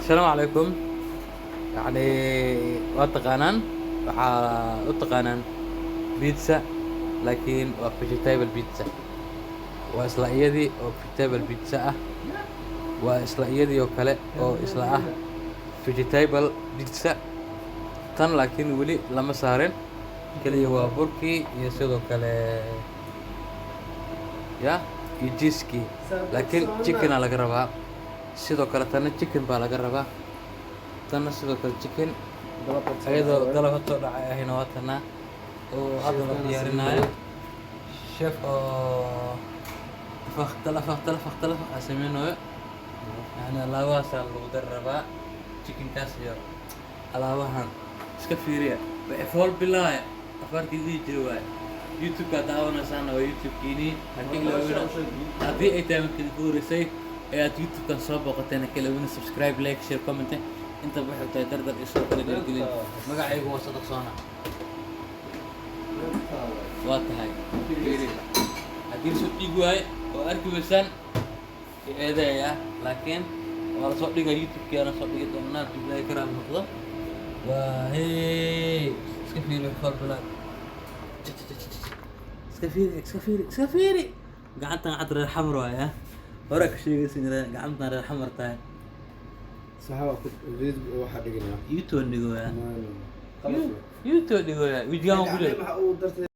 Asalaamu calaykum. Yacni waa taqaanaan, waxaa u taqaanaan pizza, laakiin waa vegetable pizza. Waa isla iyadii oo vegetable pizza ah, waa isla iyadii oo kale oo isla ah vegetable pizza tan, laakiin weli lama saarin. Keliya waa burkii iyo sidoo kale ya iyo cheese-kii, laakiin chicken-a laga rabaa. Sidoo kale tanna chicken baa laga rabaa, tanna sidoo kale chicken, ayadoo dalab soo dhacay ahina waa tanaa oo hadda la diyaarinaayo. Chef oo talafaq talafaq talafaq talafaq aa sameynaayo. Yani alaabahaasaa lagu dari rabaa, chickenkaas iyo alaabahan. Iska fiiriya, waxay fool bilaaya afaarkii dhihi jira waaye. YouTube-ka daawanaysaana waa YouTube-kiinii. Ha ka ilaawina, haddii ay tahay markii ku horeysay ee aad YouTube-kan soo booqateen, ha ka ilaawina subscribe, like, share, comment. Intaba waxay tahay dardar iyo sidoo kale dhiirigelin. Magacaygu waa Sadaq Soona. Waa tahay. Fiiri, haddii lasoo dhigi waayo oo arki weysaan, eedeeya, laakiin waa lasoo dhigaa YouTube-kii, ana soo dhigi doonaa haddii Ilaahay karaam noqdo. Waa hey, iska fiiri, wax fool bilaay. Iska fiiri, iska fiiri, iska fiiri. Gacantan gacanta reer Xamar waaya. Hore ka sheegaysa inay gacantan reer Xamar tahay. Saxaaba ku Facebook waxaa dhiganaa. YouTube dhigoya. Qalad. YouTube dhigoya, wejigaan ku jira. Maxaa uu dartay?